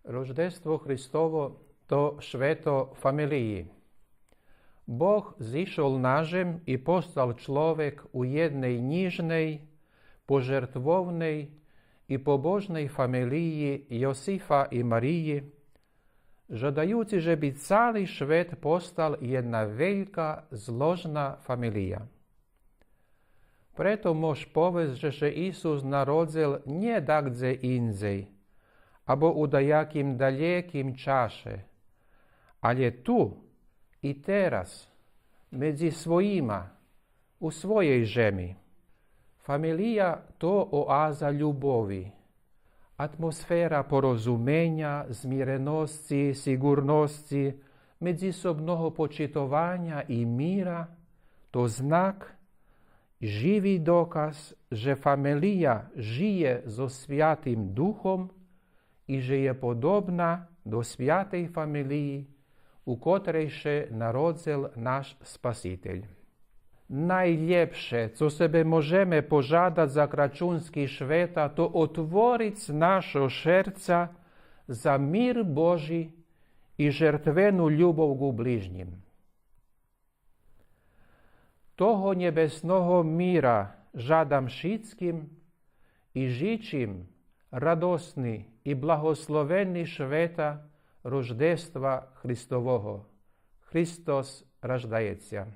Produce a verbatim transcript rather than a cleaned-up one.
Рождество Христово то швето фамелиї. Бог зишол на жем и постал чловек у єдней нїжней, пожертвовней и побожней фамелиї Йосифа и Мариї, жадаюци же би цали швет постал єдна велька зложна фамелия. Прето мож повесц же ше Исус народзел нє дагдзе индзей, або у даяким далєким чаше, алє ту и тераз, медзи своїма, у своєй жеми. Фамелия то оаза любови, атмосфера порозуменя, змиреносци, сиґурносци, медзисобного почитованя и мира, то знак, живи доказ же фамелия жиє зоз Святим Духом и же є подобна до святей фамелиї, у котрей ше народзел наш Спаситель. Найлєпше, цо себе можеме пожадац за крачунски швета, то отвориц нашо шерца за мир Божи и жертвену любов ґу ближнїм. Того нєбесного мира жадам шицким и жичим радосни и благословени швета Рождества Христового. Христос раждаєтся.